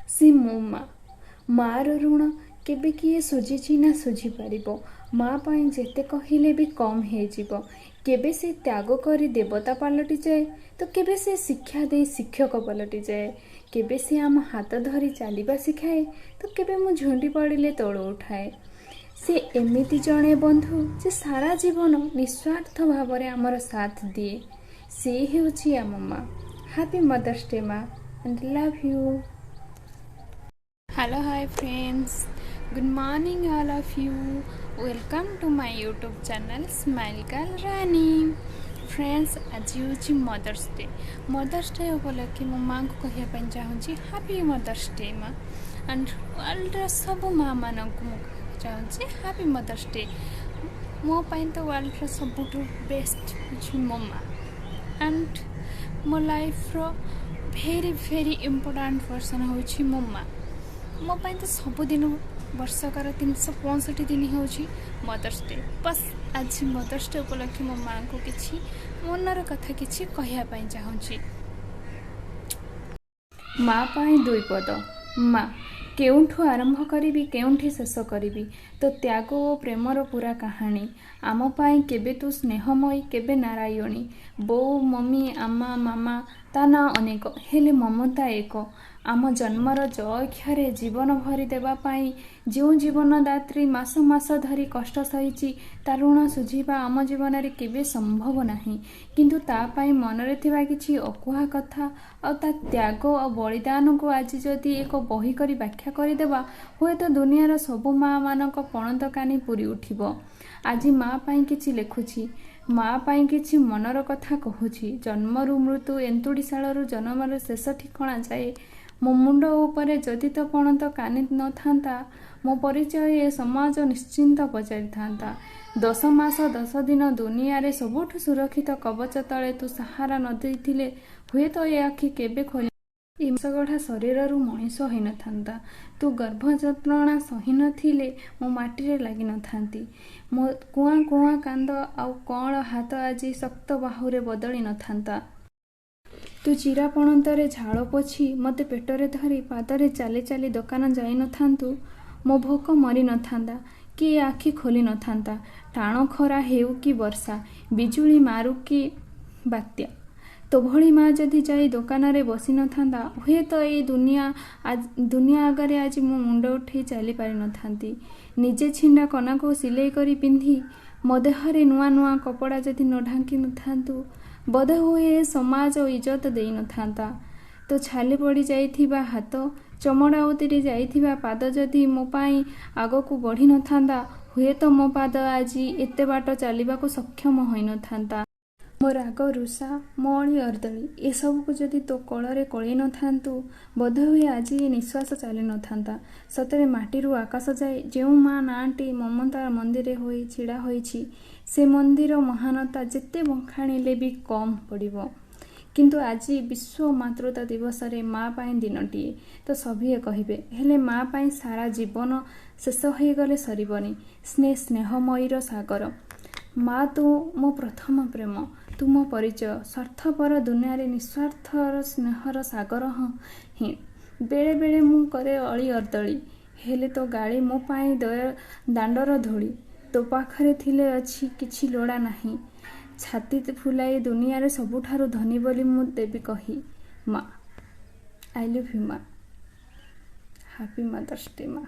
ସେ ମୋ ମା। ମାଆର ଋଣ କେବେ କିଏ ଶୁଝିଛି ନା ଶୁଝିପାରିବ? ମା ପାଇଁ ଯେତେ କହିଲେ ବି କମ୍ ହେଇଯିବ। କେବେ ସେ ତ୍ୟାଗ କରି ଦେବତା ପାଲଟିଯାଏ ତ କେବେ ସେ ଶିକ୍ଷା ଦେଇ ଶିକ୍ଷକ ପାଲଟିଯାଏ। କେବେ ସେ ଆମ ହାତ ଧରି ଚାଲିବା ଶିଖାଏ ତ କେବେ ମୁଁ ଝୁଣ୍ଟି ପଡ଼ିଲେ ତଳୁ ଉଠାଏ। ସେ ଏମିତି ଜଣେ ବନ୍ଧୁ ଯେ ସାରା ଜୀବନ ନିସ୍ୱାର୍ଥ ଭାବରେ ଆମର ସାଥ ଦିଏ। ସେ ହେଉଛି ଆମ ମା। ହାପି ମଦର୍ସ ଡେ ମା and love you. Hello, hi friends, good morning all of you. Welcome to my YouTube channel, Smile Girl Rani. Friends, ଆଜି ହେଉଛି ମଦର୍ସ ଡେ। ମଦର୍ସ ଡେ ଉପଲକ୍ଷେ ମୋ ମାଆଙ୍କୁ କହିବା ପାଇଁ ଚାହୁଁଛି, ହାପି ମଦର୍ସ ଡେ ମା। ଆଣ୍ଡ ୱାର୍ଲଡ଼ର ସବୁ ମାଆମାନଙ୍କୁ ମୁଁ କହିବାକୁ ଚାହୁଁଛି, ହାପି ମଦର୍ସ ଡେ। ମୋ ପାଇଁ ତ ୱାର୍ଲଡ଼ର ସବୁଠୁ ବେଷ୍ଟ ହେଉଛି ମୋ ମା ଆଣ୍ଡ ମୋ ଲାଇଫ୍ର ଭେରି ଭେରି ଇମ୍ପୋର୍ଟାଣ୍ଟ ପର୍ସନ୍ ହେଉଛି ମୋ ମା। ମୋ ପାଇଁ ତ ସବୁଦିନ, ବର୍ଷକର 365 ଦିନ ହେଉଛି ମଦର୍ସ ଡେ। ବାସ୍, ଆଜି ମଦର୍ସ ଡେ ଉପଲକ୍ଷେ ମୋ ମାଆଙ୍କୁ କିଛି ମନର କଥା କିଛି କହିବା ପାଇଁ ଚାହୁଁଛି। ମା ପାଇଁ ଦୁଇ ପଦ। ମା, କେଉଁଠୁ ଆରମ୍ଭ କରିବି, କେଉଁଠି ଶେଷ କରିବି ତୋ ତ୍ୟାଗ ଓ ପ୍ରେମର ପୁରା କାହାଣୀ। ଆମ ପାଇଁ କେବେ ତୁ ସ୍ନେହମୟୀ, କେବେ ନାରାୟଣୀ। ବୋଉ, ମମି, ଆମା, ମାମା, ତା ନାଁ ଅନେକ, ହେଲେ ମମତା ଏକ। ଆମ ଜନ୍ମର ଜଳକ୍ଷରେ ଜୀବନ ଭରି ଦେବା ପାଇଁ ଯେଉଁ ଜୀବନଦାତ୍ରୀ ମାସ ମାସ ଧରି କଷ୍ଟ ସହିଛି, ତା ଋଣ ଶୁଝିବା ଆମ ଜୀବନରେ କେବେ ସମ୍ଭବ ନାହିଁ। କିନ୍ତୁ ତା ପାଇଁ ମନରେ ଥିବା କିଛି ଅକୁହା କଥା ଆଉ ତା ତ୍ୟାଗ ଆଉ ବଳିଦାନକୁ ଆଜି ଯଦି ଏକ ବହି କରି ବ୍ୟାଖ୍ୟା କରିଦେବା, ହୁଏତ ଦୁନିଆର ସବୁ ମା ମାନଙ୍କ ପଣତ କାନି ପୁରି ଉଠିବ। ଆଜି ମା ପାଇଁ କିଛି ଲେଖୁଛି, ମା ପାଇଁ କିଛି ମନର କଥା କହୁଛି। ଜନ୍ମରୁ ମୃତ୍ୟୁ ଏନ୍ତୁଡ଼ିଶାଳରୁ ଜନ୍ମର ଶେଷ ଠିକଣା ଯାଏ ମୋ ମୁଣ୍ଡ ଉପରେ ଯଦି ତୋ ପଣତ କାନି ନଥାନ୍ତା, ମୋ ପରିଚୟ ଏ ସମାଜ ନିଶ୍ଚିନ୍ତ ପଚାରିଥାନ୍ତା। 10 ମାସ 10 ଦିନ ଦୁନିଆରେ ସବୁଠୁ ସୁରକ୍ଷିତ କବଚ ତଳେ ତୁ ସାହାରା ନ ଦେଇଥିଲେ ହୁଏତ ଏ ଆଖି କେବେ ଖୋଲି ଏ ଗଢ଼ା ଶରୀରରୁ ମଣିଷ ହୋଇନଥାନ୍ତା। ତୁ ଗର୍ଭ ଯନ୍ତ୍ରଣା ସହିନଥିଲେ ମୁଁ ମାଟିରେ ଲାଗିନଥାନ୍ତି। ମୋ କୁଆଁ କୁଆଁ କାନ୍ଦ ଆଉ କଅଁଳ ହାତ ଆଜି ଶକ୍ତ ବାହୁରେ ବଦଳି ନଥାନ୍ତା। ତୁ ଚିରା ପଣତରେ ଝାଳ ପୋଛି ମୋତେ ପେଟରେ ଧରି ପାଦରେ ଚାଲି ଚାଲି ଦୋକାନ ଯାଇନଥାନ୍ତୁ, ମୋ ଭୋକ ମରିନଥାନ୍ତା କି ଏ ଆଖି ଖୋଲି ନଥାନ୍ତା। ଟାଣ ଖରା ହେଉ କି ବର୍ଷା, ବିଜୁଳି ମାରୁ କି ବାତ୍ୟା, ତୋ ଭଳି ମା ଯଦି ଯାଇ ଦୋକାନରେ ବସିନଥାନ୍ତା, ହୁଏତ ଏଇ ଦୁନିଆ ଆଗରେ ଆଜି ମୁଁ ମୁଣ୍ଡ ଉଠେଇ ଚାଲି ପାରିନଥାନ୍ତି। ନିଜେ ଛିଣ୍ଡା କନାକୁ ସିଲେଇ କରି ପିନ୍ଧି ମୋ ଦେହରେ ନୂଆ ନୂଆ କପଡ଼ା ଯଦି ନ ଢାଙ୍କି ନଥାନ୍ତୁ, ବୋଧହୁଏ ଏ ସମାଜ ଇଜ୍ଜତ ଦେଇନଥାନ୍ତା। ତୋ ଛାଲି ପଡ଼ି ଯାଇଥିବା ହାତ, ଚମଡ଼ା ଉତୁରି ଯାଇଥିବା ପାଦ ଯଦି ମୋ ପାଇଁ ଆଗକୁ ବଢ଼ି ନଥାନ୍ତା, ହୁଏତ ମୋ ପାଦ ଆଜି ଏତେ ବାଟ ଚାଲିବାକୁ ସକ୍ଷମ ହୋଇନଥାନ୍ତା। ମୋ ରାଗ ରୁଷା, ମୋ ଅଳି ଅର୍ଦ୍ଦଳି, ଏସବୁକୁ ଯଦି ତୋ କୋଳରେ କୋଳେଇ ନଥାନ୍ତୁ, ବୋଧହୁଏ ଆଜି ଏ ନିଶ୍ୱାସ ଚାଲିନଥାନ୍ତା। ସତରେ ମାଟିରୁ ଆକାଶ ଯାଏ ଯେଉଁ ମା ନାଁଟି ମମତା ମନ୍ଦିର ହୋଇ ଛିଡ଼ା ହୋଇଛି, ସେ ମନ୍ଦିର ମହାନତା ଯେତେ ବଖାଣିଲେ ବି କମ୍ ପଡ଼ିବ। କିନ୍ତୁ ଆଜି ବିଶ୍ୱ ମାତୃତ୍ୱ ଦିବସରେ ମା ପାଇଁ ଦିନଟିଏ ତ ସଭିଏଁ କହିବେ, ହେଲେ ମା ପାଇଁ ସାରା ଜୀବନ ଶେଷ ହୋଇଗଲେ ସରିବନି। ସ୍ନେହମୟୀର ସାଗର ମା, ତୁ ମୋ ପ୍ରଥମ ପ୍ରେମ, ତୁ ମୋ ପରିଚୟ। ସ୍ୱାର୍ଥପର ଦୁନିଆରେ ନିସ୍ୱାର୍ଥର ସ୍ନେହର ସାଗର ହିଁ। ବେଳେ ବେଳେ ମୁଁ କରେ ଅଳି ଅର୍ଦ୍ଦଳି, ହେଲେ ତୋ ଗାଳି ମୋ ପାଇଁ ଦାଣ୍ଡର ଧୂଳି। ତୋ ପାଖରେ ଥିଲେ ଅଛି କିଛି ଲୋଡ଼ା ନାହିଁ। ଛାତି ଫୁଲାଇ ଦୁନିଆରେ ସବୁଠାରୁ ଧନୀ ବୋଲି ମୁଁ ଦେବି କହି। ମା, I love you ମା। ହାପି ମଦର୍ସ ଡେ ମା।